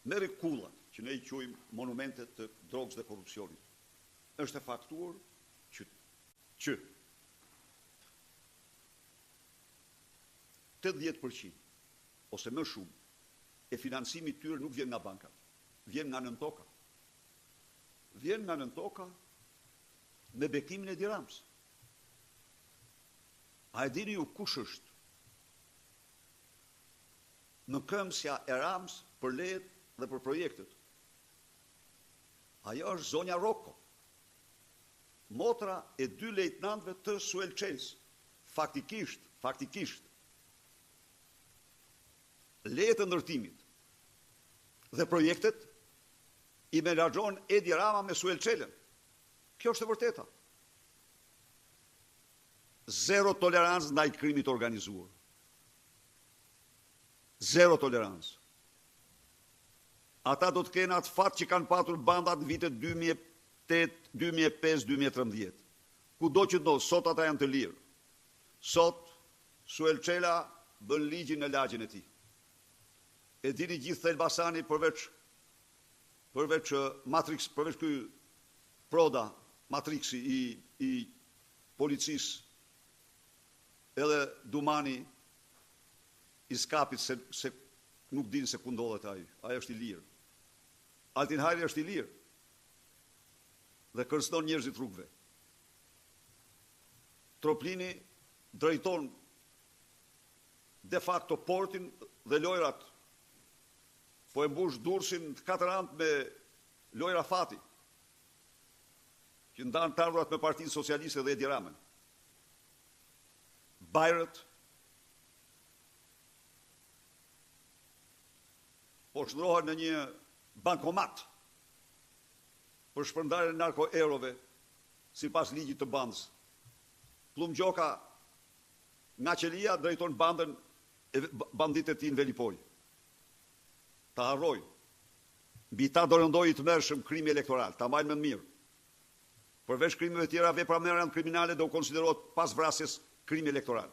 Merri kullat, që ne i quajmë monumente të drogës dhe korrupsionit. Është e faktuar që që 80% ose më shumë e financimit tyre nuk vjen nga bankat, vjen nga nëntoka. Vjen nga nëntoka me bekimin e Edi Ramës. A e dini ju kush është mëkëmbësja e Ramës për lejet dhe për projektet? Ajo është zonja Rocco, motra e dy lejtnantëve të Suel Çelës. Faktikisht, faktikisht, lejet e ndërtimit dhe projektet i menaxhon Edi Rama me Suel Çelën. Kjo është e vërteta. Zero tolerancë ndaj krimit të organizuar. Zero tolerancë. Ata do të kenë atë fat që kanë patur bandat në vitet 2008, 2005, 2013. Kudo që ndodh, sot ata janë të lirë. Sot, Suel Çela bën ligjin në lagjen e tij. E dini gjithë Elbasani përveç përveç Matrix, përveç ky Proda, Matrixi i i policisë edhe Dumani i Skapit se se nuk din se ku ndodhet ai. Ai është i lirë. Altin Hajri është i lirë. Dhe kërcënon njerëzit rrugëve. Troplini drejton de facto portin dhe lojrat po e mbush Durrësin të katër anët me lojra fati që ndan të ardhurat me Partinë Socialiste dhe Edi Ramën. Bajrët po shndërrohen në një bankomat për shpërndarjen e narko-eurove sipas ligjit të bandës. Pëllumb Gjoka nga qelia drejton bandën e banditët e tij në Velipojë. Ta harrojnë. Mbi ta do rëndojë i tmerrshëm krimi elektoral, ta mbajnë mend mirë. Përveç krimeve tjera, vepra më e rëndë kriminale do u konsiderohet pas vrasjes krimi elektoral.